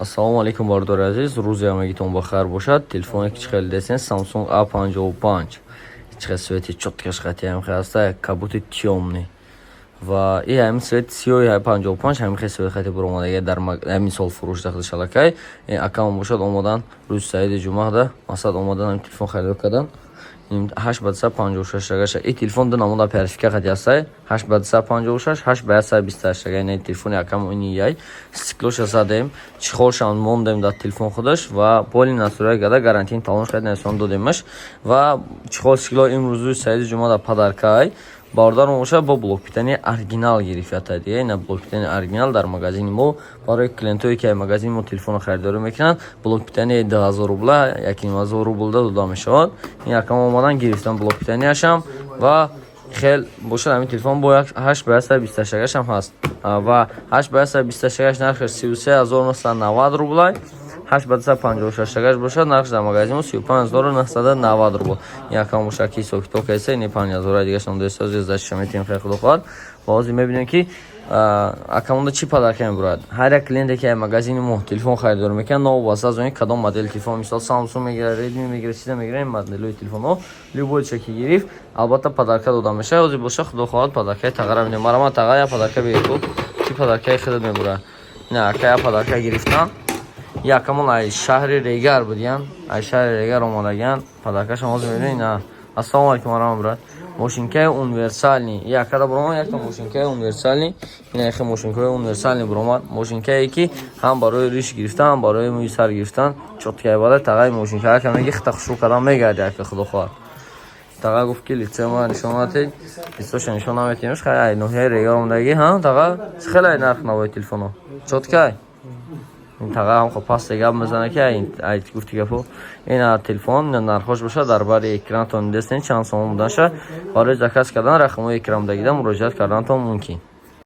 Ассалому алайкум, бародари азиз, рӯзи ҳамагитон ба хайр бошад. Телефоне, ки чӣ хеле десен, Samsung A55, чӣ хел цвети чёткаш хати ҳам хел аста, как будто тёмный ва и ҳамин цвет сиёҳи 55, ҳамин хел цвет хати буромадага дар ҳамин сол фурӯш дахли шалакай. Акамон бошад, омадан рӯзи саиди ҷумъада, масалан, омадан ҳамин телефон харидор кардан. 8 ба 256 шагаша. И телефон ду намуда оперативка хати ҳастай: 8 ба 256, 8 ба 128 шага. Ин телефони акам ини яй стеклоша задем, чехолшам мондем дар телефон худаш ва боли насураи гада гарантияи талонш кард насон додемаш ва чехол, стекло имрӯз рӯзи саиди ҷумъа дар подаркай. Бародарам бошад, бо блок питания оригинал гирифта дига. Ина блок питания оригинал. Дар магазини мо барои клиентое, ки магазини мо телефонро харидорӣ мекунанд, блок питания 2000 рубла, 1500 рублда дода мешавад. Ин якам омадан гирифтан блок питанияшам ва хел бошад. Ҳамин телефон бо 8 ба 128 ам ҳаст ва 8 ба 128 нархаш 33 990 рублай. 8 ба 256 бошад, нархш дар магазин мо 35 990 рубл. Якам бошад, ки ҳисоб-китоб кайса, ини 5000 дигашон десазаша метиҳем, хел, худо хоҳад. Ва ҳозир мебинем, ки акамонда чӣ подарка мебурад. Ҳар як клиенте, ки магазини мо телефон харидорӣ мекунад, новобаста аз он кадом модели телефон, мисол, Samsung мегирад, Redmi мегирад, чиза мегирад, моделҳои телефонҳо, любой ча ки гирифт, албатта, подарка дода мешавад. Ҳозир боша, худо хоҳад, подаркаи тағара бинем. Марама, тағара, я подарка бигир, ку чӣ подаркаи худат мебурад. Ина ака я подарка гирифтан. Якамон ай шаҳри Регар будиян, ай шаҳри Регар омадагиян. Подаркашам ҳозир мебинем. Ина, ассалому алайкум, марама, брат. Мошинкаи универсальный якада буромад, якта мошинкаи универсальный. Ина яхе мошинкаи универсальный буромад, мошинкае, ки ҳам барои риш гирифтан, ҳам барои мӯи сар гирифтан чёткая бада. Тағаи мошинка яка меги, хита хушрӯ кардан мегарди яка, худо хоҳад. Таға гуфт, ки лице ма нишон натед, лицоша нишон наметиҳемш. Хай, ай ноҳияи Регар омадагӣ. Ҳа, таға, хеле нарх навои телефоно чёткай. Ин таға ҳам хоб пасте гап мезана, ки ай гуфти гапо. Ина телефон нархош бошад, дар бари экранатон дидестен, чанд сомон будаша. Барои заказ кардан рақамҳои экрандагида муроҷиат карданатон мумкин.